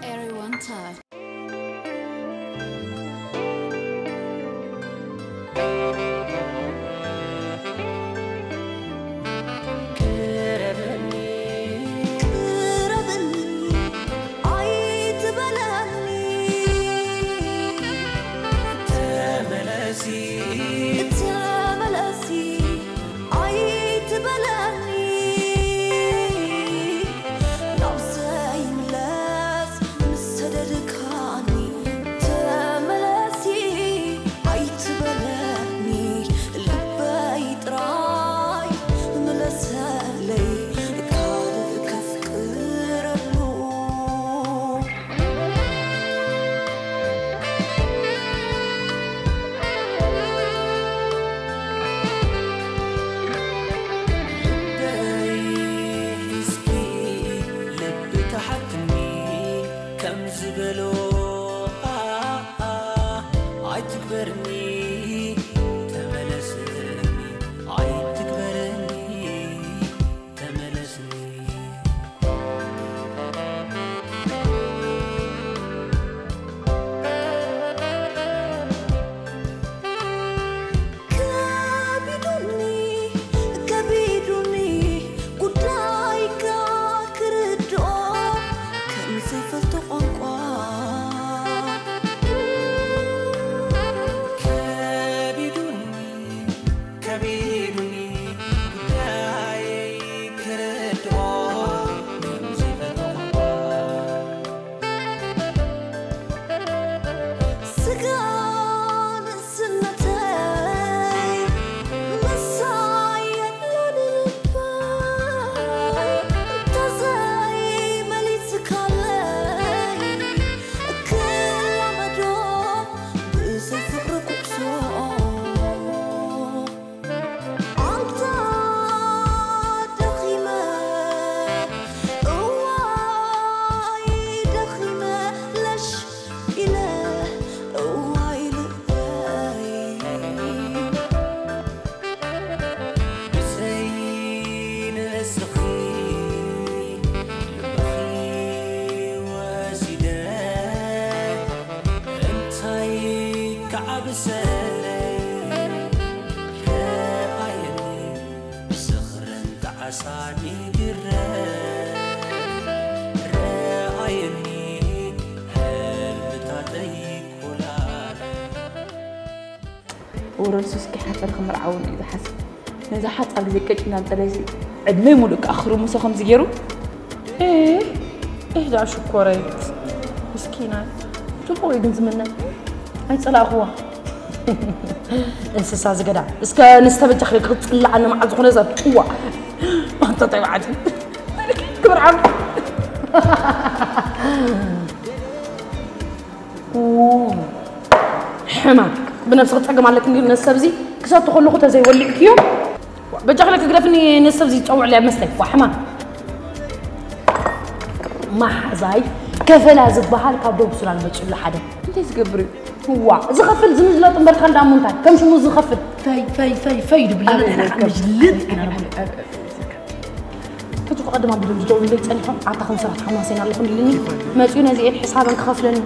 Everyone touch. ወረርሱ እስኪ ሓፀር ክምርዓውን እዩ ዝሓስብ። ነዛ ሓፃር ግዜ ቀጭና እንፀለይሲ ዕድመይ ሙሉእ ከዓ ክርምሶ ከምዚ ገይሩ። እህ እህ ዳ ሽኮረይ ምስኪናይ ጽቡቕ እዩ ግን ዝምነ ኣይጸላእኽዋ እንስሳ ዝገዳ እስከ ንስተበጃ ክፅላዓኒ መዓል ዝኾነ ሰብ ጭዋ ማንተታይ በዓል ክብር ዓም ሕማም ብነብሲ ክፀገም ኣለክ እንዲ ነሰብ እዚ ክሰቱ ከለኹ ተዘይወሊዕክዮ በጃ ክለ ክግደፍኒ ነሰብ እዚ ዝፀውዕለያ መስተይ ዋ ሕማም መሓዛይ ከፈላ ዝበሃል ካብ ደቡብ ሱዳን መፅኡ ኣሎ ሓደ እንታይ ዝገብር እዩ ዋ ዝኸፍል ዝምዝለጥ እምበርካ እንዳሞ እንታይ ከም ሽሙ ዝኸፍል ፈይ ፈይ ፈይ ፈይ ድብላ መጅልጥ ከቱ ቀደም ኣቢሎም ዝደውሉለይ ጸኒሖም ኣታ ከም ሰባት ሓማሴን ኣለኹ ኢሉኒ መጺኡ ነዚኤን ሕሳበን ክኸፍለኒ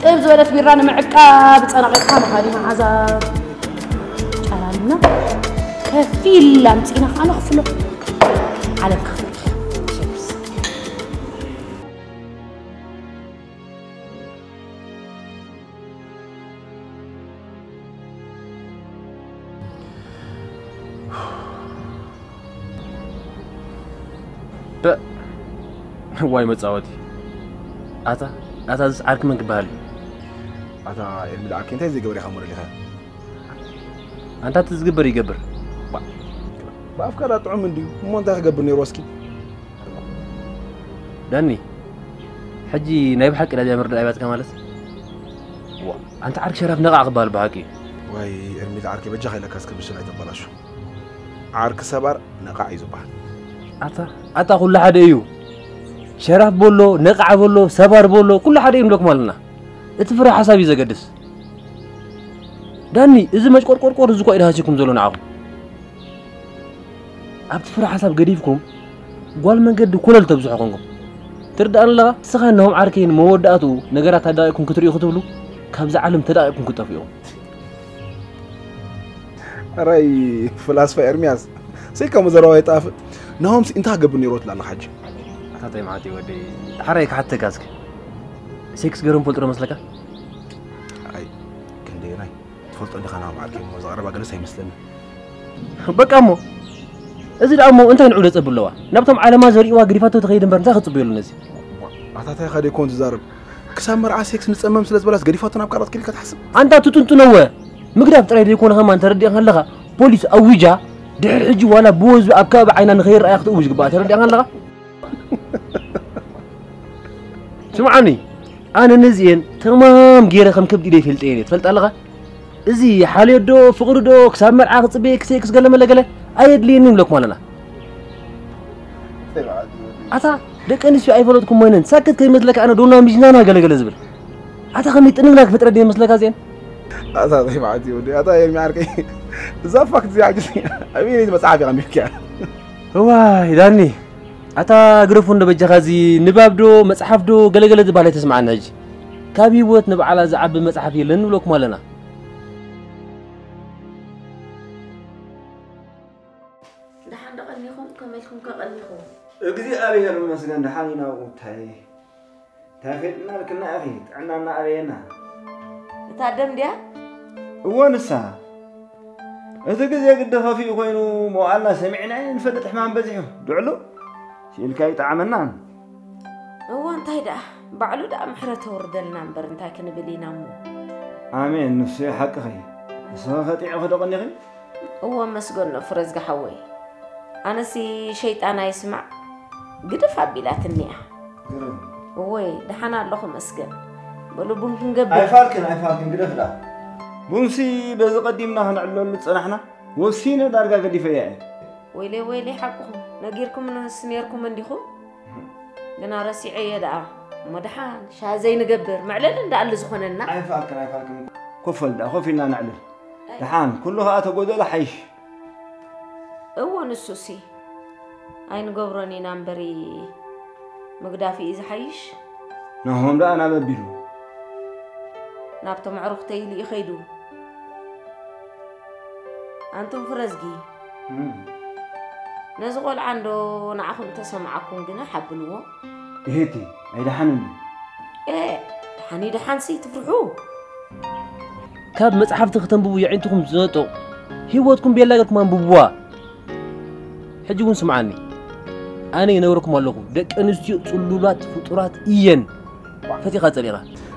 ጥብ ዝበለት ቢራ ንምዕቃብ ጸናቒቕካ መኻዲ መዓዛ ጨላልና ከፊል ኣምጺእና ከዓ ነኽፍሎ ዓለም ክኽፍል እዋይ መጻወቲ ኣታ ኣታ ዝስ ዓርኪ መን ክበሃል እዩ ኣታ ኤርሚ ዝዓርከይ እንታይ ዘይገበረ ኢኻ እሞ ደሊኻ ኣንታ እቲ ዝግበር ይገብር ብኣፍካዳ ጥዑም እንድዩ እሞ እንታይ ክገብር ነይሩ እስኪ ዳኒ ሕጂ ናይ ብሓቂ ዳድያ ምርዳእ ይባጽካ ማለት ኣንታ ዓርኪ ሸራፍ ነቓዕ ክበሃል ብሓቂ እዩ ዋይ ኤርሚ ዝዓርከይ በጃኻ ኢለካ እስከ ብስም ኣይተበላሹ ዓርኪ ሰባር ነቓዕ እዩ ዝበሃል። ኣታ ኣታ ኩሉ ሓደ እዩ። ሸራፍ በሎ፣ ነቓዕ በሎ፣ ሰባር በሎ ኩሉ ሓደ እዩ ንብለኩም ኣለና። እቲ ፍረ ሓሳብ እዩ ዘገድስ። ዳኒ እዚ መጭቆርቆርቆር እዚ እኳ እዩ ደሃሲኩም ዘሎ ንዓኹም። ኣብቲ ፍረ ሓሳብ ገዲፍኩም ጓል መንገዲ ኮለል ተብዝሑ ኮንኩም። ትርዳእኒ ኣለኻ? ንስኻ ናሆም ዓርከይን መወዳእትኡ ነገራት ኣዳቒቕኩም ክትርእዩ ክትብሉ ካብዛ ዓለም ተዳቒቕኩም ክትጠፍኡ ኢኹም። ኣራይ ፍላስፋ ኤርሚያስ፣ ሰይካ መዘረባ ይጣፍእ። ናሆምሲ እንታይ ክገብር ነይርዎ ትብል ኣለኻ ሕጂ? ኣታ እንታይ መዓት እዩ ወደይ? ሓራይ ክሓተካ እስኪ፣ ሴክስ ገይሮም ፈልጡ ዶ መስለካ? ኣይ ክንደየናይ ትፈልጦ እንዲኻ ናሆም ዓርከይ፣ እሞ ዝቐረባ ገለስ ኣይመስለኒ። በቃ እሞ እዚ ደኣ እሞ እንታይ ንዑ ደጸብ ኣለዋ? ናብቶም ዓለማ ዘርእዋ ግዲፋቶ ትኸይድ እምበር እንታይ ክጽበየሉ ነዚ? ኣታ እንታይ ኢኻ ደይኮን ትዛረብ? ክሳብ መርዓ ሴክስ ንጸመም ስለ ዝበላስ ገዲፋቶ ናብ ካልኦት ክልካ ትሓስብ? ኣንታ ትጥንጥነወ ምግዳፍ ጥራይ ደይኮነ ከማን ተረዲእኻ ኣለኻ። ፖሊስ ኣዊጃ ድሕሪ ሕጂ ዋላ ብወዝቢ ኣብ ከባቢ ዓይና ንኸይረኣያ ክትእውጅ ግባኣ። ተረዲእኻ ኣለኻ? ስምዓኒ፣ ኣነ ነዚኤን ተማም ገይረ ከም ከብዲ ኢለ ይፈልጠየን እየ። ትፈልጥ ኣለኻ? እዚ ሓልዮት ዶ ፍቕሪ ዶ ክሳብ መርዓ ክጽበየ ክሰክስ ገለ መለ ገለ ኣየድልየኒ ንብለኩም ኣለና። ኣታ ደቂ ኣንስትዮ ኣይፈለጥኩም ኮይነን ሳክት ከይመስለካ ኣነ ዶና ምጅናና ገለ ገለ ዝብል ኣታ ከመይ ጥንግና ክፍጥረ ድየ መስለካ እዚአን ኣታ እንታይ መዓት እዩ ወዲ ኣታ ኤርሚ ዓርከይ እዛ ፋክት እዚኣ ሕጂ ኣበየነይቲ መፅሓፍ ኢኻ ኣንቢብካያ እዋይ ዳኒ ኣታ ግደፎ እንዶ በጃኻ እዚ ንባብ ዶ መፅሓፍ ዶ ገለገለ ዝበሃል ኣይተስምዓና ሕጂ ካብ ህይወት ንባዕላ ዝዓቢ መፅሓፍ የለን ንብለኩም ኣለና ደሓን ዶ ቀኒኹም? ከመይ ኢልኩም ከ ቀኒኹም? እግዚኣብሔር ይመስገን ደሓን ኢና። እንታይ እንታይ ፈጢናልክና ኢኺ? ጥዕናና ኣበየና። እታ ደም ድያ? እወ ንሳ። እቲ ግዜ ግዲ ከፊኡ ኮይኑ መዋእልና ሰሚዕናዮ ንፈልጥ ሕማም በዚሑ። ድዕሉ ስኢልካ ይጠዓመናን። እወ እንታይ ደኣ ባዕሉ ደኣ ምሕረት የውርደልና እምበር እንታይ ክንብል ኢና እሞ። ኣሜን ንሱ እዩ ሓቅኺ። ንስኺ ከ ጢዑኺ ዶ ቀኒኺ? እወ መስገኖ ፍረዝጊ ሓወይ ኣነሲ ሸይጣን ኣይስማዕ ግድፍ ኣቢላትኒ እያ ግርም እወይ ደሓን ኣለኹ መስገን በሉ ቡን ክንገብር ኣይፋልክን ኣይፋልክን ግደፍ ደኣ ቡንሲ በዚ ቀዲምና ክንዕለሉ ዝጸናሕና ወሲነ ዳርጋ ገዲፈያ እየ ወይለይ ወይለይ ሓቅኹም ነጊርኩምንስ ነይርኩም እንዲኹም ግና ረሲዐዮ ደኣ እሞ ደሓን ሻሂ ዘይንገብር መዕለሊ እንዳኣሉ ዝኾነና ኣይፋልክን ኣይፋልክን ኮፈል ደኣ ኮፍ ኢልና ነዕልል ደሓን ኩሉ ኸኣ ተጎደሎ ሓይሽ እወ ንሱሲ ኣይንገብሮን ኢና እምበሪ ምግዳፍ እዩ ዝሓይሽ ናሆም ደኣ ናብ ኣቢሉ ናብቶም ኣዕሩኽተይ ኢሉ እዩ ኸይዱ ኣንቱም ፍረዝጊ ነዚ ቆልዓ እንዶ ንዓኹም ተሰምዓኩም ግና ሓብልዎ እህቲ ኣይደሓንን እዩ ኤ ደሓን እዩ ደሓንሲ ትፍርሑ ካብ መጽሓፍቲ ክተንብቡ የዒንትኹም ዝነጦ ህይወትኩም ቤላ ገርኩም ኣንብብዋ ሕጂ እውን ስምዓኒ ኣነ ይነግረኩም ኣለኹ ደቂ ኣንስትዮ ጽሉላት ፍጡራት እየን ፈቲኻ ጸሊኻ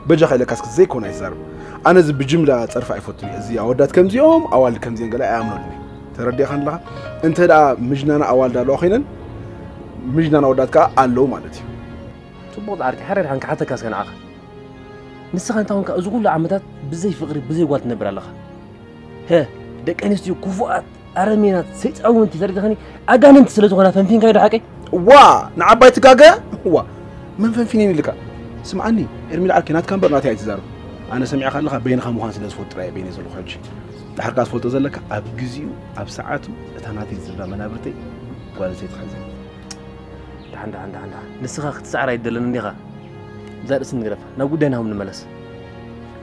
በጃኻ ኢለካ እስኪ ዘይኮነ ኣይትዛረብ ኣነ እዚ ብጅምላ ጸርፊ ኣይፈቱን እዚ ኣወዳት ከምዚኦም ኣዋልድ ከምዚኦም ገለ ኣይኣምነሉን ተረዲእኻ ኣለኻ እንተ ደኣ ምጅናና ኣዋልድ ኣለዋ ኮይነን ምጅናና ኣወዳት ከኣ ኣለዉ ማለት እዩ ጽቡቕ ጻዕርኪ ሓረር ሓንካ ሓተካ እስከ ንዓኻ ንስኻ እንታይ ኮንካ እዚ ኩሉ ዓመታት ብዘይ ፍቕሪ ብዘይ ጓል ትነብር ኣለኻ? ሀ ደቂ ኣንስትዮ ክፉኣት ኣረሜናት ሰይጣውንቲ ተረዲኻኒ ኣጋንንቲ ስለ ዝኾና ፈንፊንካዮ ዶ ሓቀይ? ዋ ንዓባይ ትጋገ ዋ መን ፈንፊነን ኢልካ ስምዓኒ ኤርሚል ዓርከይ ናትካ እምበር ናተይ ኣይትዛረብ ኣነ ሰሚዕካ ኣለኻ በይንኻ ምዃን ስለ ዝፈልጥ ጥራይ በይነይ ዘለኹ ሕጂ ድሓር ከኣ ትፈልጦ ዘለካ ኣብ ግዜኡ ኣብ ሰዓቱ እታ ናተይ ዝብላ መናብርተይ ጓል ኣንስተይቲ ሓዘ ደሓን ደሓን ደሓን ደሓን ንስኻ ክትስዓር ኣይትደልን እንዲኻ እዛ ርእሲ ንግረፋ ናብ ጉዳይና ኹም ንመለስ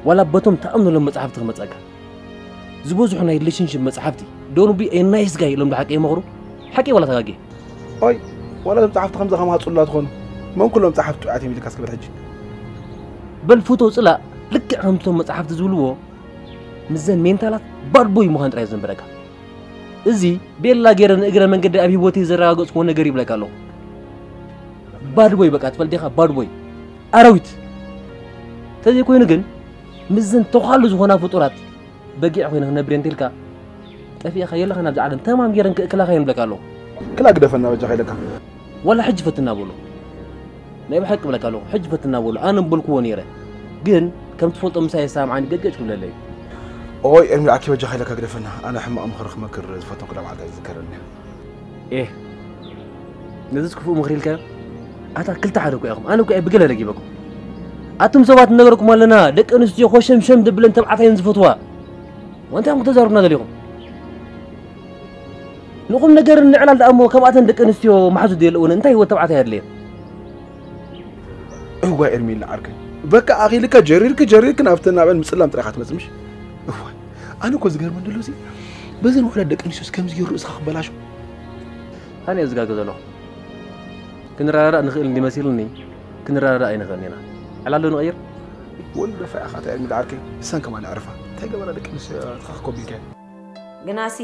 ዋላ በቶም ተኣምነሎም መጽሓፍቲ ክመጸካ ዝበዝሑ ናይ ሪሌሽንሽፕ መጽሓፍቲ don't be a nice guy ኢሎም ብሓቂ ይመኽሩ ሓቂ ዋላ ተጋጊ ኦይ ዋላ እዞም ጸሓፍቲ ከምዚ ከማጽሉላ ትኾኑ መን ኩሎም ጸሓፍቲ ጥዑያት እዮም ኢልካ እስከ በል ሕጂ በል ፎቶ ውጽላ ልክዕ ከምቶም መጽሓፍቲ ዝብልዎ ምስዘን ሜንታላት ባድ ቦይ ምዃን ጥራይ ዘንበረካ እዚ ቤላ ገይረ ንእግረ መንገዲ ኣብ ህይወተይ ዘረጋገጽክዎ ነገር ይብለካ ኣለኹ ባድ ቦይ በቃ ትፈልጥ ዲኻ ባድ ቦይ ኣራዊት ተዘይኮይኑ ግን ምስዘን ተዃሉ ዝኾና ፍጡራት በጊዕ ኮይነ ክነብር እንተ ኢልካ ጠፊእኻ የለኻን ኣብዚ ዓለም ተማም ገይረን ክእክላኻ እየን እብለካ ኣለኹ ክላ ግደፈና በጃኻ ኢለካ ዋላ ሕጂ ፈትና በሎ ናይ ብሓቂ እብለካ ኣለኹ ሕጂ ፈትና በሎ ኣነ ምበልክዎ ነይረ ግን ከም ትፈልጦ ምሳይ የሰማምዓኒ ገጭገጭ ክብለለይ ኦይ ኤርሚ ኣኪ በጃኻ ኢለካ ግደፈና ኣነ ሕማቕ ምኽሪ ክመክር ዝፈተንኩላ መዓልቲ ኣይዝከረኒ ኤህ ነዚስ ክፉእ ምኽሪ ኢልካዮ ኣታ ክልተ ሓደ እኮ ኢኹም ኣነ እኮ እየ ብገለ ረጊበኩም ኣቱም ሰባት ንነገረኩም ኣለና ደቂ ኣንስትዮ ኮሸምሸም ደብለን ተባዕታየን ዝፈትዋ እንታይ ኢኹም ክተዛርቡና ደሊኹም ንቑም ነገር ንዕላል ደኣ እሞ ከምኣተን ደቂ ኣንስትዮ መሓዙት ድየለእወን እንታይ ህይወት ተባዕታይ ኣድለየን እዋይ ኤርሚላ ዓርከይ፣ በቃ ኣኺልካ ጀሪርክ ጀሪርክ ናብተን ናበን ምጽላም ጥራይ ኢኻ ትመጽእ ምሽ? እዋይ፣ ኣነ እኮ ዝገርመኒ ዘሎ እዚ በዘን ውሑዳት ደቂ ኣንስትዮስ ከምዚ ገይሩ ርእስኻ ክበላሾ። ኣነ እየ ዝጋገ ዘለኹ። ክንረዳዳእ ንኽእል እንዲ መሲሉኒ፣ ክንረዳዳእ ኣይንኽእልን ኢና። ዕላሉ ንቐይር። ወልዶ ደፋ ኢኻ እታ ኤርሚላ ዓርከይ፣ እሰን ከማን ኣዕርፋ። እንታይ ገበራ ደቂ ኣንስትዮ ትኸኽ ኮቢልካ? ግናሲ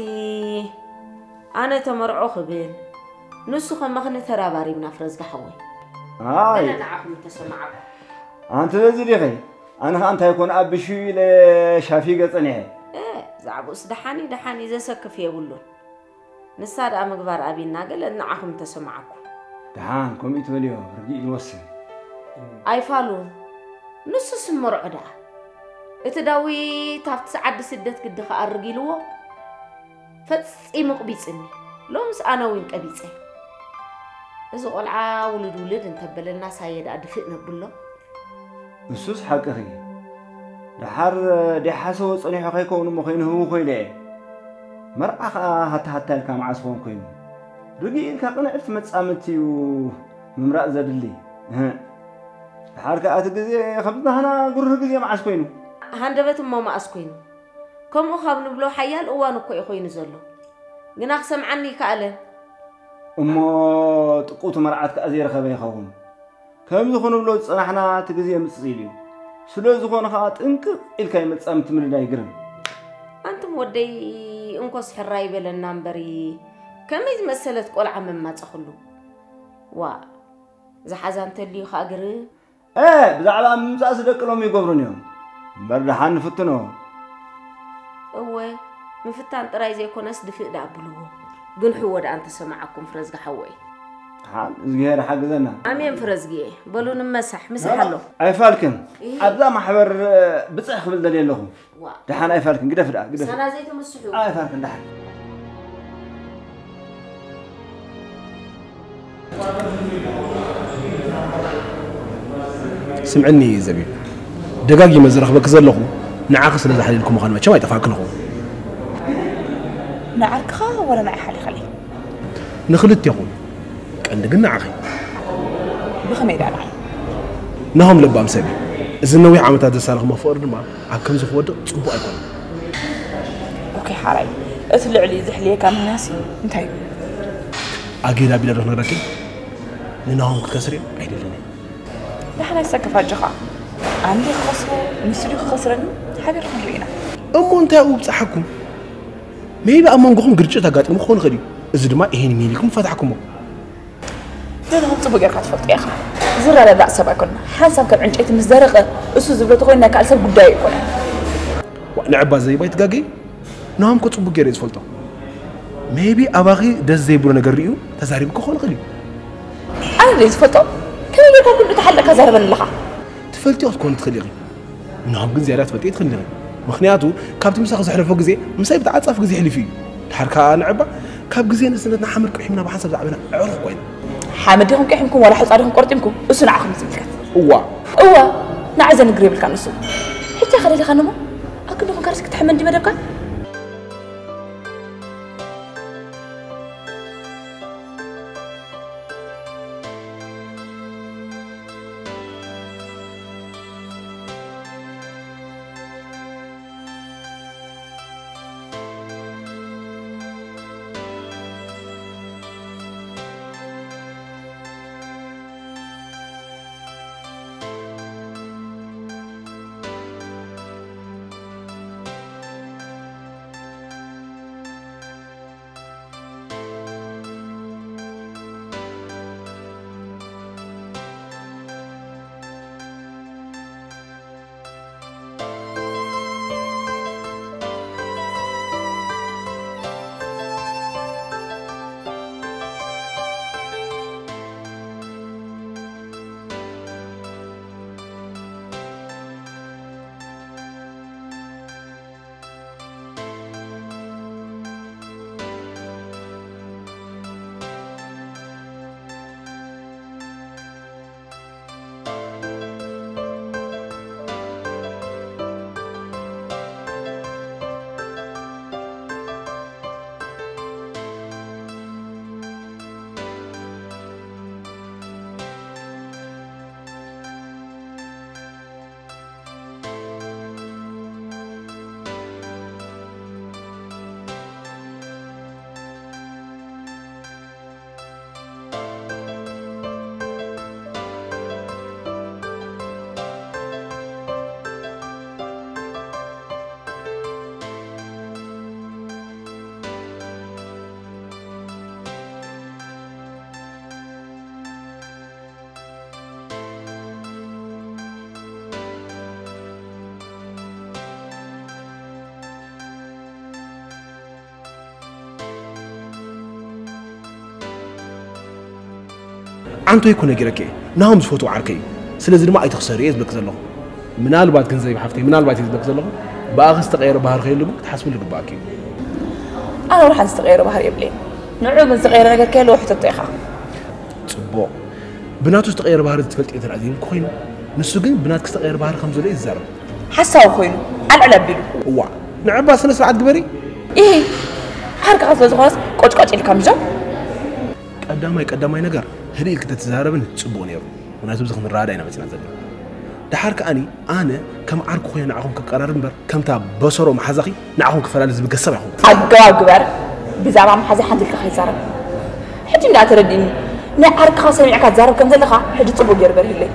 ኣነ ተመርዖ ክብል፣ ንሱ ከማኽኒ ተራባሪብና ፍረዝጊ ሓወይ። ኣይ። ገለ ንዓኹም ተሰማዓኩም። ኣንቲ በዚ ዲኺ? ኣነ ኸኣ እንታይ ኮን ኣብ ብሹ ኢለ ሻፊ ገጸን እየ። እ፣ ዛዕባኡስ ደሓን እዩ፣ ደሓን እዩ፣ ዘሰክፍ የብሉን። ንሳ ደኣ ምግባር ኣቢና ገለ ንዓኹም ተሰማዓኩም። ደሓን ከምኡ ትበልዮ፣ ርግእ ኢሉ ወስን። ኣይፋሉን። ንሱስ መርዖ ደኣ። እቲ ዳዊት ኣብቲ ዓዲ ስደት ግዲ ክኣርግ ኢልዎ ፈጺሙ ኣቕቢጽኒ። ሎምስ ኣነ እውን ቀቢጸ። እዚ ቆልዓ ውሉድ ውሉድ እንተበለና ሳየ ደኣ ድፍእ ነብሎ። ንሱስ ሓቅኺ። ደሓር ዲሓሰቦ ጸኒሑ ከይከውን እሞ ከይንህቡ ኮይለ እየ። መርዓ ኸኣ ሃታ ሃታ ኢልካ መዓስ ኾን ኮይኑ። ርግእ ኢልካ ቅንዕቲ መጻምድቲ እዩ ምምራጽ ዘድሊ። እህ። ደሓር ከኣ እቲ ግዜ ከምዚ ናህና ግሩህ ግዜ መዓስ ኮይኑ? ሃንደበት እሞ መኣስ ኮይኑ? ከምኡ ካብ ንብሎ ሓያል እዋን እኮ እዩ ኮይኑ ዘሎ። ግና ክሰምዓኒ ይከኣለን። እሞ ጥቁቲ መርዓት ከኣ ዘይረኸበ ይኸውን። ከምዚ ክንብሎ ዝጸናሕና እቲ ግዜ ምጽእ ኢሉ እዩ። ስለ ዝኾነ ኸኣ ጥንቅቕ ኢልካ ይመጻምቲ ምድላይ ግርም። ኣንቱም ወደይ እንኮስ ሕራይ በለና እምበሪ፣ ከመይ ዝመሰለት ቆልዓ መማጸኽሉ? ዋእ፣ ዝሓዛ እንተልዩ ኸኣ ግርም። እ፣ ብዛዕባ ምምጻእሲ ደቂ ሎሚ ይገብሩን እዮም። እምበር ደሓን ንፍትኖ። እወ፣ ምፍታን ጥራይ ዘይኮነስ ድፍእ ደኣ ብልዎ። ግን ሕዎ ደኣ እንተሰማዓኩም ፍረዝጊ ሓወይ። ደሓን፣ እዝግሄር ሓግዘና። ኣሜን ፍረዝጊየ። በሉ ንመሳሕ፣ ምሳሕ ኣሎ። ኣይፋልክን። እሂ። ኣብዛ ማሕበር፣ እ፣ ብጽሕ ክብል ደልየ ኣለኹ። ዋ። ደሓን ኣይፋልክን፣ ግደፍ ደኣ፣ ግደፍ። ሳላ ዘይተመስሑ። ኣይፋልክን፣ ደሓን። ስምዕኒ ዘቢብ፣ ደጋጊመ ዝረኽበኪ ዘለኹ ንዓኺ ስለ ዝሓልየልኩ ምዃኑ መቸም ኣይጠፍኣክን ይኸውን። ንዓርክኻ ወላ ንዓይ ሓሊኻለይ? ንኽልቴኹም፣ ቀንዲ ግን ንዓኺ። ብኸመይ ደኣ ንዓይ? ናሆም ለባም ሰብ እዩ። እዚ ነዊሕ ዓመታት ዘሳለኽሞ ፍቕሪ ድማ ኣብ ከምዚ ክወድቕ ጽቡቕ ኣይኮነን። ኦኬ ሓራይ፣ እቲ ልዕሊ ዝሕልየካ ምህናሲ እንታይ እዩ? ኣጌዳ ቢላ ዶ ክነግረኪ? ንናሆም ክከስር እየ ኣይደልን እየ። ደሓን ኣይሰከፍ ኣጆኻ። ኣነ ድየ ክኸስሮ፣ ንሱ ድዩ ክኸስረኒ? ሓቢርና ክንርኢ ኢና። እሞ እንታይ ኣብኡ ብጽሓኩም? ሜይቢ ኣብ መንጎኹም ግርጭት ኣጋጢሙ ክኸውን ይኽእል እዩ። እዚ ድማ ይሄን ሚሊኩም ፈታሕኩሞ። ንናሆም ጽቡቕ ጌርካ ትፈልጦ ኢኻ። ዝረዳዳእ ሰብ ኣይኮነን። ሓንሳብ ከም ዕንጨይቲ ምስ ደረቐ፣ እሱ ዝብሎ ተኾይኑ ናይ ካልእ ሰብ ጉዳይ ኣይኮነን። ዋ፣ ንዕባ ዘይባይ ትጋገይ? ናሆም እኮ ጽቡቕ ገይረ እየ ዝፈልጦ። ሜይቢ ኣባኺ ደስ ዘይብሎ ነገር ርእዩ ተዛሪቡ ክኾን ይኽእል እዩ። ኣነ ደይ ዝፈልጦ? ከመይ ጌርካ ኩሉ ተሓለካ ዛረበኒ ኣለኻ? ትፈልጥዮ ክትኮን ትኽእል ኢኺ። ናሆም ግን ዝያዳ ትፈልጥዮ ትኽእል ኢኺ። ምኽንያቱ ካብቲ ምሳኺ ዘሕለፎ ግዜ ምሳይ ብተዓጻፊ ግዜ ኣሕሊፉ እዩ። ድሓር ከኣ ንዕባ ካብ ግዜ ንእስነትና ሓመድ ቂሒምና ብሓንሳብ ዝዓበና ኣዕሩኽ እኮ ኢና። ሓመድ ዲኹም ቂሒምኩም ዋላ ሑጻ ዲኹም ቆርጢምኩም? እሱ ንዓኹም ዝምልከት። እዋ። እዋ፣ ንዓይ ዘንግር የብልካን ንሱ። ሕጂ ከደሊኻ ነሞ ኣብ ክንዲ ኮንካ ርስክ ትሕመ እንዲ መደብካ? ዓንቶ ይኮነ ነጊረኪ እየ። ናሆም ዝፈትዎ ዓርከይ እዩ። ስለዚ ድማ ኣይትኽሰሪ እየ ዝብለኪ ዘለኹ። ምናልባት ግን ዘይብ ሓፍተይ፣ ምናልባት እየ ዝብለኪ ዘለኹ። ብኣኺ ዝተቐየረ ባህሪ ከይህሉ ግን ክትሓስብሉ ይግባኣኪ እዩ። ኣነ ወላ ሓንቲ ዝተቐየረ ባህሪ የብለይን። ንዑ ግን ዝተቐየረ ነገር ከየለ ሕተቶ ኢኻ። ጽቡቕ። ብናቱ ዝተቐየረ ባህሪ ትፈልጢ እንተ ደኣ ዘይብልኪ ኮይኑ፣ ንሱ ግን ብናትኪ ዝተቐየረ ባህሪ ከም ዘሎ እዩ ዝዛረብ። ሓሳዊ ኮይኑ ዓልዕል ኣቢሉ። እዋ፣ ንዕባ ስነ ስርዓት ግበሪ። ኢሂ፣ ዓርክኻ ስለ ዝኾነስ ቆጭቆጭ ኢልካ ምዞ። ቀዳማይ ቀዳማይ ነገር ህድእ ኢልኪ ተትዛረብን ጽቡቕ ነይሩ። ምክንያቱ እዚ ክንረዳዳእ ኢና መጺና ዘለና። ደሓር ከኣኒ ኣነ ከም ዓርኪ ኮይነ ንዓኹም ከቀራርብ እምበር ከምታ በሰሮ መሓዛኺ ንዓኹም ክፈላለ ዝብገስ ሰብ ኣይኮንኩን። ኣገባብ ግበር። ብዛዕባ መሓዛ ሓንቲ ኢልካ ከይዛረብ። ሕጂ እንዳ ተረዲእኒ። ናይ ዓርክኻ ሰሚዕካ ትዛረብ ከም ዘለኻ ሕጂ ጽቡቕ ገይሩ በርሂለይ።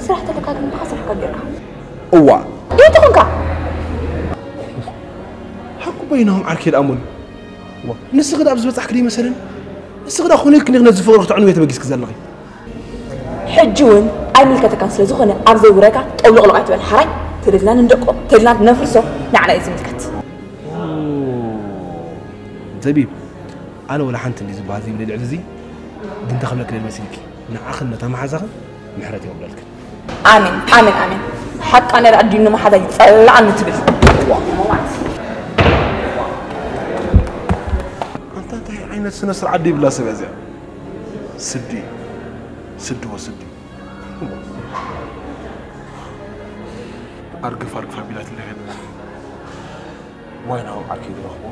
ስራሕ ተለካ ግን ብኻ ስራሕካ ጌርካ። እዋ። ይትኹንካ። ሓቁ በይናኹም ዓርኪ የድኣመሉ። እዋ። ንስኺ ደኣ ኣብዚ በጻሕኪ ዶ ይመሰልን? ንስኺ ደኣ ኮነ ኢልኪ ነዚ ፍቕሪ ክተዕንውዮ ተበጊስኪ ዘለኺ። ሕጂ እውን ኣይምልከተካን ስለ ዝኾነ ኣብ ዘይውረካ ጠውሎቕሎቕ ኣይትበል ሓራይ። ተደልና ንንደቆ ተደልና ነፍርሶ ንዓና እዩ ዝምልከት። ዘቢብ ኣነ ወላ ሓንቲ እንዲ ዝበሃል ዘይብለ ልዕሊ እዚ ግን ተኽብለኪ ደል መሲልኪ ንዓኽን ነታ መሓዛኽን ምሕረት የውርደልክን። ኣሜን ኣሜን ኣሜን። ሓቃ ነር ኣዲኑ መሓዛ ይጸላዓኒ ትብል። ኣንታ እንታይ ዓይነት ስነ ስርዓት ደይብላ ሰብ እያ እዚኣ? ስዲ ስዲ ወስዲ ኣርግፍ ኣርግፍ ኣቢላትለይ። ዋይ ናሆም ዓርከይ ዝረኽቦ።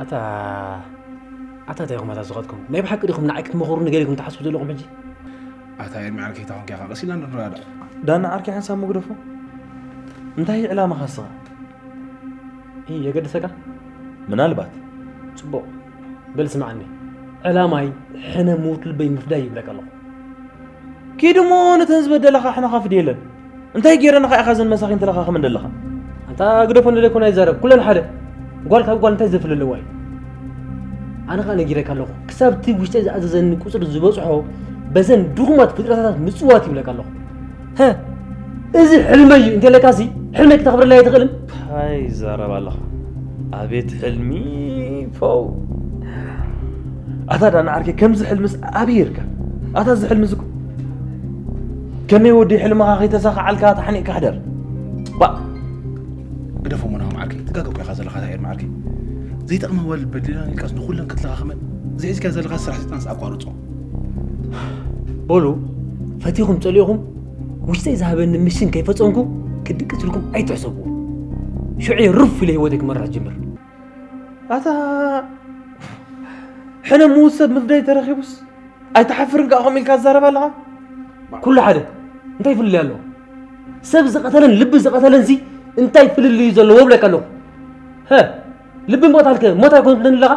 ኣታ ኣታ እንታይ ኢኹም ኣታ ዝኸድኩም? ናይ ብሓቂ ዲኹም ንዓይ ክትመኽሩኒ ገለ ኢኹም ትሓስቡ ዘለኹም ሕጂ? ኣታ ኤርሚ ዓርከይ እንታይ ኮንካ ኢኻ? ቀስ ኢልና ንረዳዳእ። ዳኒ ዓርከይ ሓንሳብ ምግደፎ። እንታይ እዩ ዕላማኻ ንስኻ? እ የገድሰካ? ምናልባት። ጽቡቕ። በል ስምዓኒ። ዕላማይ ሕነ ምዉት ልበይ ምፍዳይ ይብለካ ኣለኹ። ኪድ እሞ ነተን ዝበደላኻ ኣሕነኻ ፍድየለን። እንታይ ገይረናኻ ኢኻ እዘን መሳኺን ተለኻኽመን ዘለኻ? ኣንታ ግደፎ እንዶ ደኮና ይዛረብ ኩለን ሓደ። ጓል ካብ ጓል እንታይ ዘፍሊ ኣለዋ እዩ? ኣነ ኸኣ ነጊረካ ኣለኹ ክሳብ እቲ ውሽጠይ ዝኣዘዘኒ ቁጽሪ ዝበጽሖ በዘን ድኹማት ፍጥረታታት ምጽዋት ይብለካ ኣለኹ። ሀ እዚ ሕልመይ እዩ እንተለካሲ ሕልመይ ክተኽብረለይ ኣይትኽእልን? እንታይ ይዛረብ ኣለኻ? ኣቤት ሕልሚ ፎው። ኣታ ዳኒ ዓርከይ ከምዚ ሕልምስ ኣበይ ርካ? ኣታ እዚ ሕልሚ ዝኩ ከመይ ወዲ ሕልምኻ ከይተሳኻዓልካ ተሓኒቕካ ሕደር። ባ ግደፎ ሞናሆም ዓርከይ ትጋገ እኮ ኢኻ ዘለኻ እታ ኤርሚ ዓርከይ ዘይጠቕማ ዋልድ በዲላን ኢልካስ ንኹለን ክትለኻኽመን ዝሒዝካ ዘለኻ ስራሕ ስልጣንስ ኣቋርጾ። በሉ ፈቲኹም ጸሊኹም ውሽጠይ ዝሃበኒ ምሽን ከይፈጸምኩ ክድቅስልኩም ኣይትሕሰብዎ። ሽዑ ሩፍ ኢለ ህይወተይ ክመርሕ ጅምር። ኣታ ሕነ ምዉት ሰብ ምፍደይ ተረኺቡስ ኣይትሓፍርን ከኣ ከምኡ ኢልካ ትዛረብ ኣለኻ? ኩሉ ሓደ እንታይ ፍልልይ ኣለዎ? ሰብ ዝቐተለን ልቢ ዝቐተለን ሲ እንታይ ፍልልይ እዩ ዘለዎ ብለካ ኣለኹ። ሀ ልቢ ምቕታልከ ሞት ኣይኮን ትብለኒ ኣለኻ?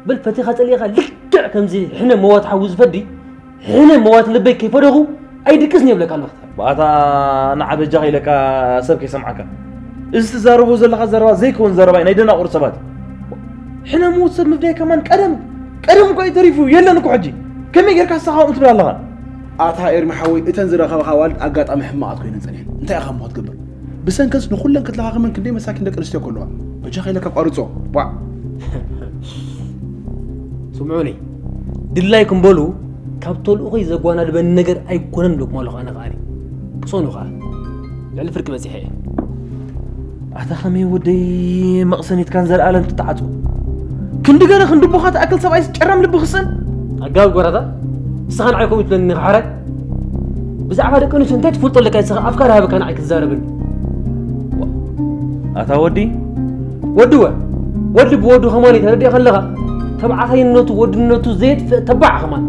በል ፈቲኻ ጸሊእኻ ልክዕ ከምዚ ሕነ መዋት ሓዊ ዝፈዲ ሕነ መዋት ልበይ ከይፈደኹ ኣይድቅስን እየ ብለካ ኣለኹ። ብኣታ ንዓ በጃኻ ኢለካ ሰብ ከይሰምዓካ። እዚ ትዛረቦ ዘለኻ ዘረባ ዘይከውን ዘረባ እዩ፣ ናይ ደናቑር ሰባት። ሕነ ምዉት ሰብ ምፍዳይ ከማን ቀደም ቀደም እኮ እዩ ተሪፉ፣ የለን እኮ ሕጂ። ከመይ ጌርካ ንስኻ ከምኡ ትብል ኣለኻ? ኣታ ኤርሚ ሓወይ፣ እተን ዝረኸብኻ ኣዋልድ ኣጋጣሚ ሕማቓት ኮይነን ጸኒሐን። እንታይ ኢኻ እሞ ክትገብር? ብሰንከስ ንኹለን ክትለኻኽመን ክንደይ መሳኪን ደቂ ኣንስትዮ ከለዋ። በጃኻ ኢለካ ቋርጾ። ዋዕ። ስምዑኒ፣ ድላይኩም በሉ፣ ካብ ተልእኾይ ዘጓናድበኒ ነገር ኣይኮነን ኢለኩም ኣለኹ። ኣነ ከኣ ቅሰኑ ከኣ ልዕሊ ፍርቂ በጺሐ እየ። ኣታ ከመይ ወደይ መቕሰኒትካን ዘልኣለም ትተዓጾ? ክንዲ ገለ ክንዲ ቦኻ ትኣክል ሰብኣይስ ጨራም ልቢ ክስእን? ኣጋብ ጎራታ፣ ንስኻ ንዓይ ከምኡ ትብለኒ ኢኻ ሓራይ? ብዛዕባ ደቂ ኣንስትዮ እንታይ ትፈልጦ ኣለካ ንስኻ? ኣፍካ ዳሃበካ ንዓይ ክትዛረበኒ? ኣታ ወዲ፣ ወዲ ወ-፣ ወዲ ብወዱ ከማን እዩ ተረዲእካ ኣለኻ? ተባዕታይነቱ ወድነቱ ዘየጥፍእ ተባዕ ከማን።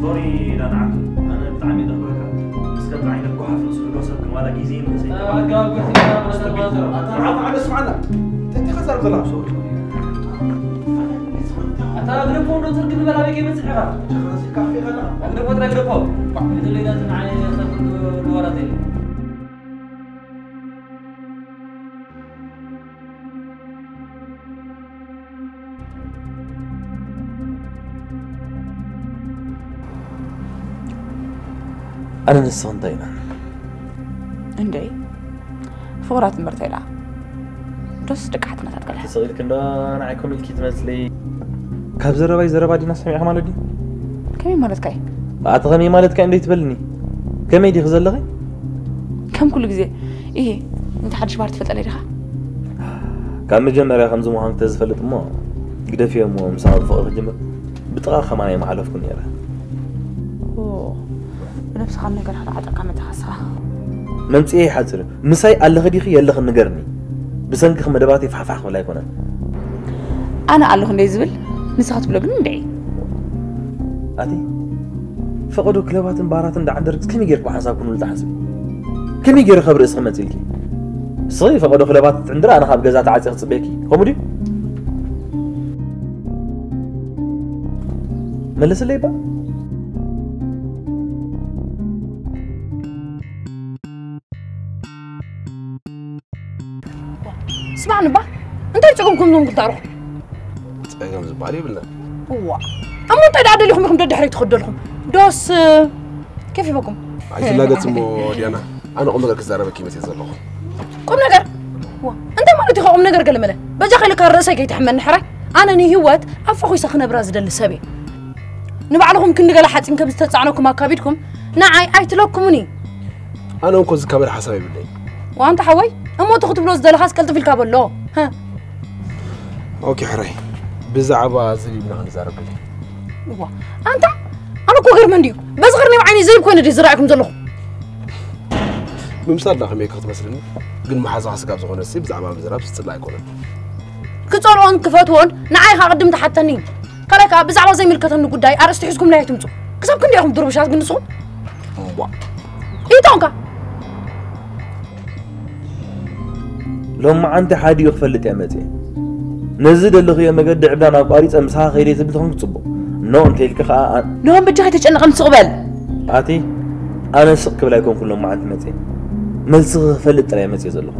ሶሪ ዳና ዓብዱ፣ ኣነ ብጣዕሚ የኽብረካ። ምስ ከምዚ ዓይነት ጓሓፍ ርእሱ ዘለዎ ሰብ ግን ዋላ ግዜ ይመሰል። ኣታ ኣነ ስማዕና፣ እንታይ ኢኻ ትዛረብ ዘለኻ? ኣታ ግደፎ፣ ዶ ትርክብ በላ ቤት ይመጽእ ኢኻ። ግደፎ፣ ጥራይ ግደፎ። እዚ ሌላ ዝንዓይ ሰብ ወራት የለን። ኣነ ንስኺ እንታይ ኢና? እንዴ፣ ፍቑራት እምበር እንታይ ደኣ? ዶስ ደቂ ሓትነታት ገለ? ተሰቒልኪ እንዶ ንዓይ ኮም ኢልኪ ትመስሊ። ካብ ዘረባይ ዘረባ ዲና ሰሚዕኺ ማለት ድዩ? ከመይ ማለትካ እዩ? ኣቲ ከመይ ማለትካ እንዴ ትበልኒ? ከመይ ዲኺ ዘለኺ? ከም ኩሉ ግዜ። ኢሂ፣ እንታይ ሓድሽ ባህሪ ትፈልጠለይ ዲኻ? ካብ መጀመርያ ከምዚ ምዃንኪ ተዝፈልጥ እሞ ግደፍዮ እሞ ምሳኺ ብፍቕሪ ክጅምር ብጥቓ ከማን ኣይምሓለፍኩን ነይረ። ኦ፣ ብነብስኻ ነገር ሓደ ዓጠቃ መተኻስኻ። መምጽኤ ይሓጽር እዩ። ምሳይ ኣለኺ ዲኺ የለኽን ንገርኒ። ብሰንክኺ መደባተይ ፋሕፋሕ ክብል ኣይኮነን። ኣነ ኣለኹ እንደ ዝብል ንስኻ ትብሎ ግን እንደ ኣቲ ፈቐዶ ክለባትን ባራትን ዳዓንደርክስ ከመይ ጌርክ ብሓንሳብ ክንብል ትሓስቢ? ከመይ ጌረ ካብ ርእስኺ መጺልኪ? ንስኺ ፈቐዶ ክለባት ትዕንድሪ፣ ኣነ ካብ ገዛ ተዓጽየ ክጽበየኪ። ከምኡ ድዩ? መልስለይ እባ። ስማዕኒ እባ፣ እንታይ ጸገምኩም ዞም ክልተ ኣርኹ? ጸገም ዝበሃል የብልናን። እዋ፣ እሞ እንታይ ደኣ ደሊኹም ኢኹም ደድሕረይ ትኸደልኹም? ዶስ፣ ኬፍ ይበኩም? ኣይትላገጽ እሞ ዲያና፣ ኣነ ቁም ነገር ክዛረበኪ መጽየ ዘለኹ። ቁም ነገር? ዋ፣ እንታይ ማለት ኢኻ ቁም ነገር ገለመለ? በጃኻ ኢልካ ርእሰይ ከይትሕመኒ ሕራይ። ኣነ ንህይወት ኣፋኹሳ ክነብራ ዝደሊ ሰብ እየ። ንባዕልኹም ክንዲ ገለ ሓጺን ከም ዝተጻዕነኩም ኣካቢድኩም ንዓይ ኣይትለኩሙኒ። ኣነ እንኮ ዝካበድ ሓሳብ የብለይ። ዋንታ ሓወይ፣ እሞ እቲ ክትብሎ ዝደለኻስ ቀልጥፍ ኢልካ በሎ። ሀ። ኦኬ፣ ሕራይ። ብዛዕባ ዘቢብና ክንዛረብ ደልየ። እዋ፣ ኣንታ፣ ኣነ እኮ ገርመ እንድዩ። በዚ ቅርኒ ኣብ ዓይኒ ዘይብ ኮይነ ድዩ ዝረኣየኩም ዘለኹ? ምምሳል ዳ ከመይ ክትመስልኒ? ግን መሓዛኻ ስጋብ ዝኾነ ሲ ብዛዕባ ምዝራብ ዝጽላእ ኣይኮነን። ክጸልኦን ክፈትዎን ንዓይ ኸኣ ቅድም ትሓተኒ። ካልኣይ ከኣ ብዛዕባ ዘይምልከተኒ ጉዳይ ኣርእስቲ ሒዝኩምለይ ኣይትምጹ። ክሳብ ክንደይ ኢኹም ድርቡሻት ግን ንስኹም? እምቧ። ኢታንካ። ሎማዓንቲ ሓዲኡ ክፈልጥ እየ መጽየ። ነዚ ደለኽዮ መገዲ ዕብዳን ኣቋሪጸ ምሳኻ ከይደ ትብል ተኾንኩ ጽቡቕ። ኖ እንተ ኢልኪ ኸኣ ኣ-፣ ኖ በጃኻ ኣይተጨነቐን ስቕ በል። ኣቲ ኣነ ስቕ ክብል ኣይኮንኩን ሎማዓንቲ መጽየ። መልስኺ ክፈልጥ ጥራይ እየ መጽየ ዘለኹ።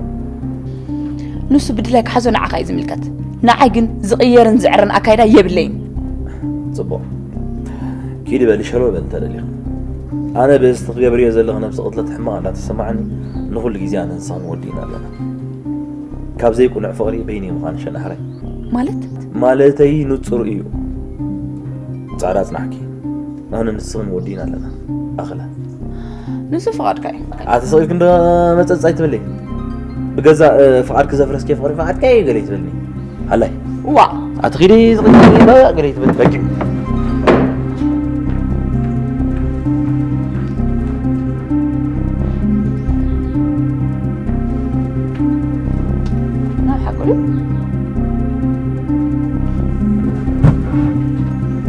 ንሱ ብድላይ ክሓዞ ንዓኻ እዩ ዝምልከት። ንዓይ ግን ዝቕየርን ዝዕረን ኣካይዳ የብለይን። ጽቡቕ። ኪዲ በሊ ሸሎ በል እንተ ደሊኺ። ኣነ በዚ ትገብርዮ ዘለኺ ነብሲ ቅትለት ሕማቕ እንዳተሰማዓኒ ንኹሉ ግዜ ኣነ ንስኽን ወዲእና ኣለና። ካብ ዘይቁኑዕ ፍቕሪ በይነይ ምዃን ሸነሕረይ። ማለት? ማለተይ ንጹር እዩ። ጻዕዳ ጽናሕኪ። ኣነ ንስኽን ወዲና ኣለና ኣኽላ። ንሱ ፍቓድካ እዩ። ኣቲ ስቕ ኢልክ እንዶ መጸጽ ኣይትበለይ። ብገዛእ ፍቓድክ ዘፍረስኪ ፍቕሪ ፍቓድካ እዩ ገለ ትበልኒ። ሃላይ ዋ ኣቲ ኺዲ ዝቕድሚ በቃ ገለ ትበል በቂ። ናብ ሓቁ ድዩ?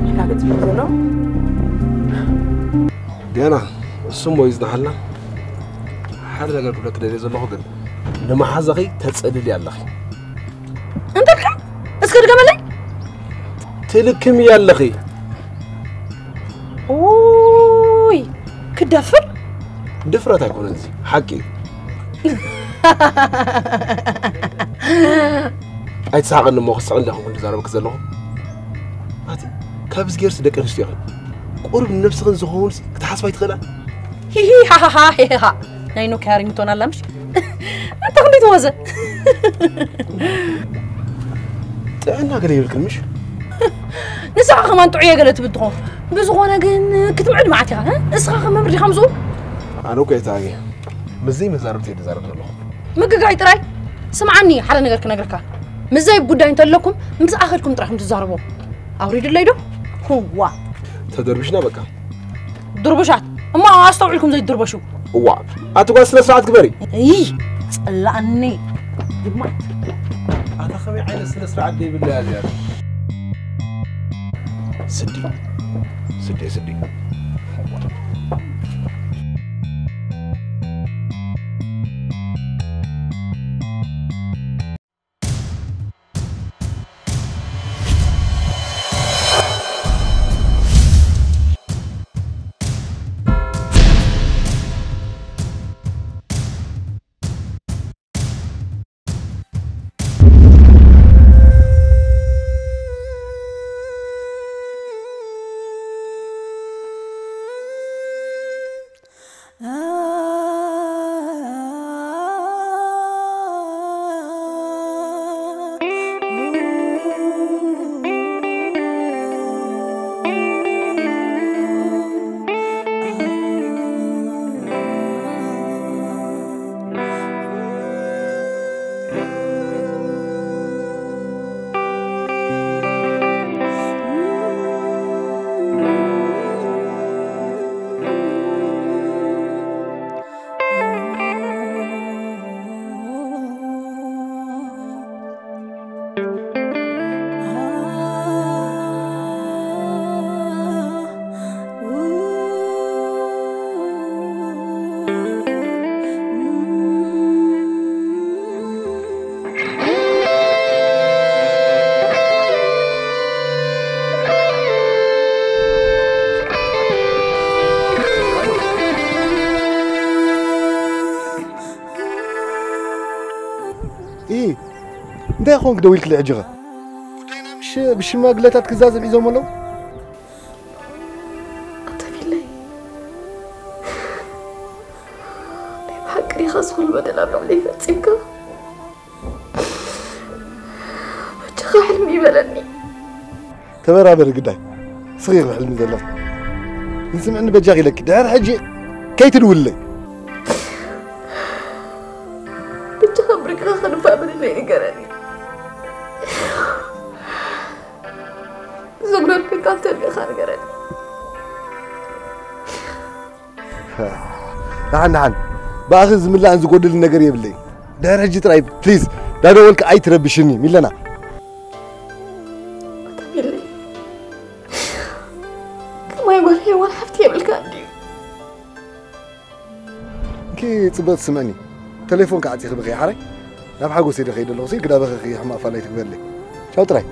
ኢላ ገጽ ዘሎ ዲያና እሱም ወይ ዝናሓልና ሓደ ነገር ክብለክ ደልየ ዘለኹ ግን ንመሓዛኺ ተጸልሊ ኣለኺ። እንተልካ እስከ ድገመለይ። ትልክም እያ ኣለኺ። ኡይ ክደፍር ድፍረት ኣይኮነን እዚ ሓቂ እዩ። ኣይትስሓቐኒ እሞ ክስቕ እንዲኹም ክንዲ ዛረብክ ዘለኹ ኣቲ ካብዚ ጌርሲ ደቂ ኣንስትዮ ኢኽን ቁሩብ ንነብስኽን ዝኸውን ክትሓስባ ኣይትኽእላ። ሂሂ ሃሃሃ ሄሃ ናይ ኖኪያ ሪንግቶን ኣላ ምሽ። ኣታ ክንደይ ተወዘ። ጥዕና ገለ ይብልክን ምሽ። ንስኻ ከማን ጥዑየ ገለ ትብል ትኾን። ብዝኾነ ግን ክትምዕድ መዓት ኢኻ። እስኻ ከመምር ዲኻ ምስኡ። ኣነ እኮ የታገ ምስዚ መዛርብቲ እየ ዝዛረብ ዘለኹ። ምግጋይ ጥራይ። ስምዓኒ ሓደ ነገር ክነግርካ። ምዘይ ጉዳይ እንተለኩም ምስ ኣኸድኩም ጥራይ ከም ትዛረቡ። ኣውሪድለይ ዶ? ህዋ። ተደርብሽና በቃ። ድርቡሻት እሞ ኣስተውዒልኩም ዘይትድርበሹ። እዋ ኣቲ ጓል ስነ ስርዓት ግበሪ። እይ ጸላኣኒ። ድማ ኣታ ከመይ ዓይነት ስነ ስርዓት ዘይብላ እያ እዚኣ። ስዲ ስዲ ስዲ እንታይ ኾንክ ደው ኢልክለይ ሕጂ ኸ? ጉዳይና ምሽ ብሽማግለታት ክዛዘም ሒዞም ኣለዉ? ኣተፊለይ ናይ ብሓቂ ዲኻ ዝኾነ በደል ኣብ ልዕለይ ፈጺምካ? በጃኻ ሕልም ይበለኒ። ተበራበሪ ግዳይ ስኺ ክሕልሚ ዘለኺ ንስምዕኒ በጃኺ ኢለኪ ድሕሪ ሕጂ ከይትድውልለይ ብቻ ብርቅኻ ከንፋብልለይ ንገረኒ ዘጉደልኩ ቃል ተልካ ንገረኒ ደሓን ደሓን ብኣኽን ዝምላእን ዝጎድልን ነገር የብለይ ድሕሪ ሕጂ ጥራይ ፕሊዝ ዳደወልክ ኣይትረብሽኒ ሚለና ተሚለይ ከማይ ጓል ሄዋን ሓፍቲ የብልካ እንድዩ እንኪ ጽብቕቲ ስምዕኒ ተሌፎን ክዓጺ ክብኺ ሓራይ ናብ ሓጎስ ኢደ ከይደ ኣለኹ ሲ ግዳበኺ ሕማቕ ፋላይ ትግበለይ ቻው ጥራይ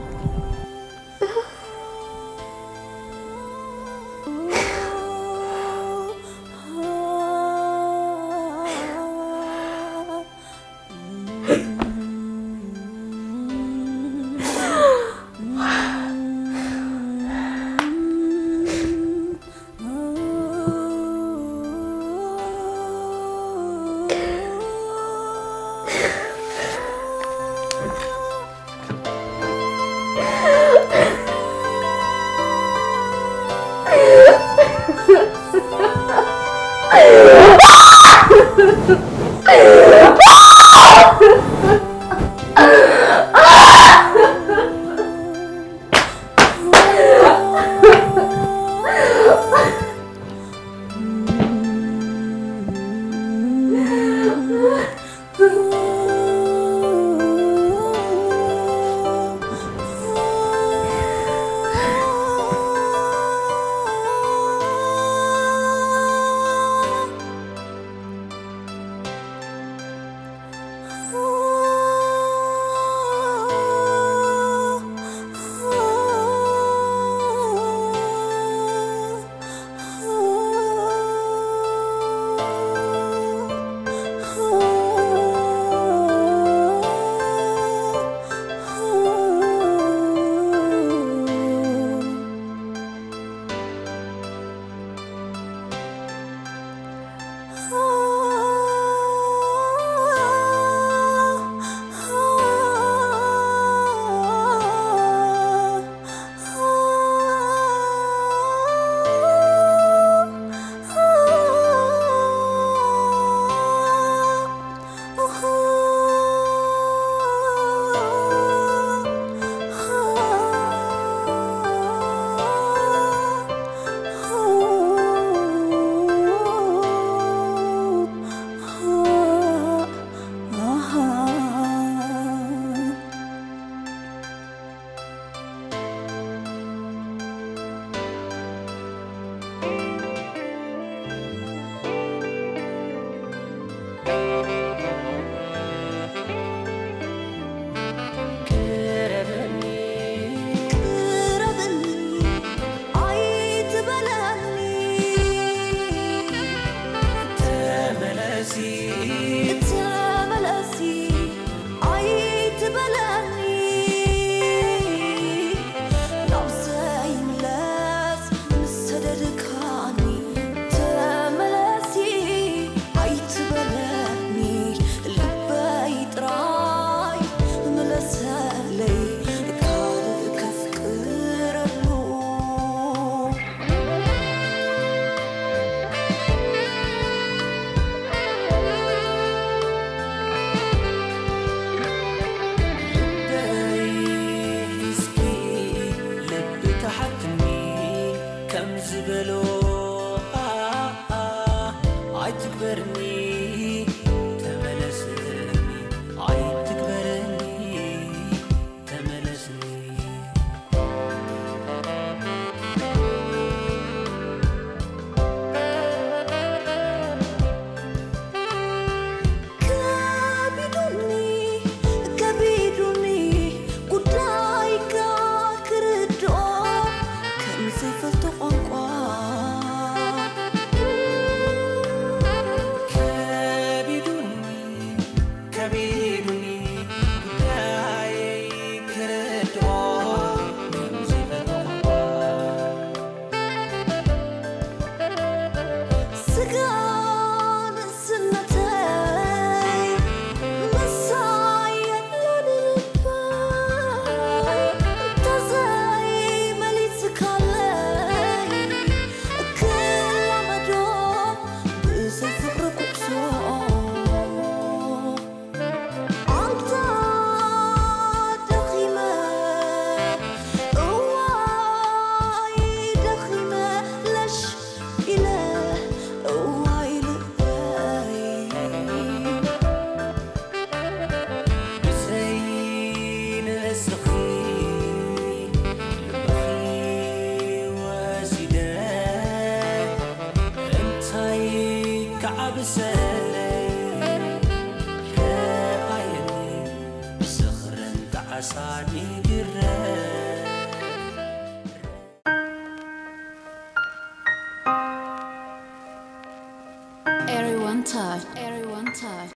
ቅረብኒ፣ ቅረብኒ፣ ኣይትበለኒ። ተመለሲ፣ ተመለሲ፣ ኣይትበለኒ። ናብ ዘይምለስ ምስ ሰደድካኒ፣ ተመለሲ ኣይትበለኒ። ልበይ ጥራይ ምለሰለይ፣ ካልእ ከፍቅረሉ። ልበይ እስኪ ልቢ ተሓትኒ ከም ዝበሎ፣ ኣ፣ ኣ፣ ኣይትግበርኒ፣ ተመለስኒ፣ ኣይትግበርኒ፣ ተመለስኒ። ከቢዱኒ፣ ከቢዱኒ ጉዳይካ ክርድኦ፣ ከም ዘይፈልጦ ቋንቋ። ከቢዱኒ፣ ከቢዱኒ ጉዳየይ ክርድኦ፣ ከም ዘይፈልጦ ቋንቋ። ስጋ ንእስነተይ ምሳይ የለን ልበይ፣ እንተዘይመሊስካለይ ክላመዶ ብዘይ ፍቕሪ ጉዕዞ። ኣንታ ደኺመ፣ እዋይ ደኺመ፣ ለሽ ኢለ፣ እዋይ ልበይ። ብዘይ ንስኺ ልበኺ ወሲደ፣ እንታይ ክዓብሰለይ? ከኣየኒ ዝኽርን ጣዕሳን ይግረፍ። Everyone touch. Everyone touch.